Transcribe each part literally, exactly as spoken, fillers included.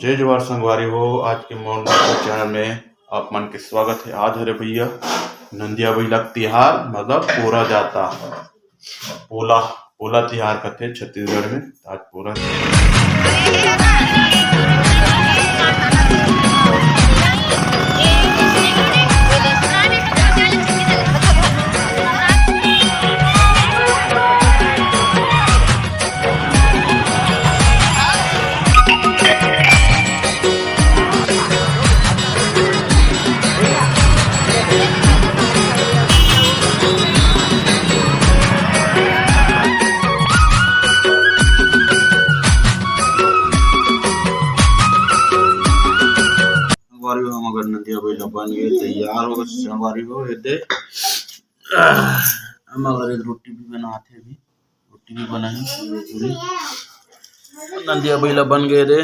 जय जोहार संगवारी हो, आज के मोर चैनल में आप मन के स्वागत है। आज हरे भैया नंदिया बइला तिहार, मतलब पोरा जाता, पोला, पोला तिहार कथे छत्तीसगढ़ में। आज पोरा संगवारी हो, हमर नंदिया बइला बन गे, तैयार हो गे संगवारी हो। ये दे, हमर रोटी भी बनात हे अभी, रोटी भी बना है। नंदिया बइला बन गे रे।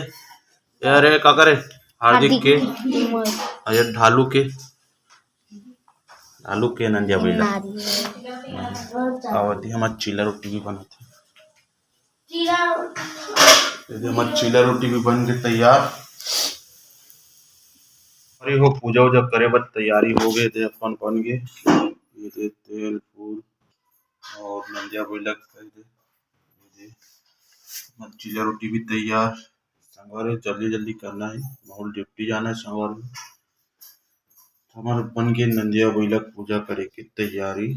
यार, ये का करे? हार्दिक के, अरे ढालू के, ढालू के नंदिया बइला। आवत ही हमर चीला रोटी भी बनत हे। ये दे हमर चीला रोटी भी बन के तैयार। अरे हो, पूजा उजा करे बर तैयारी हो गे, दे अपन बन गे। ये दे तेल फूल और नंदिया बइला के दे, ये दे हमर चीला रोटी भी तैयार। संगवारी, जल्दी जल्दी करना है, मोला ड्यूटी जाना है संगवारी। हमर बन के नंदिया बइला के पूजा करे के तैयारी।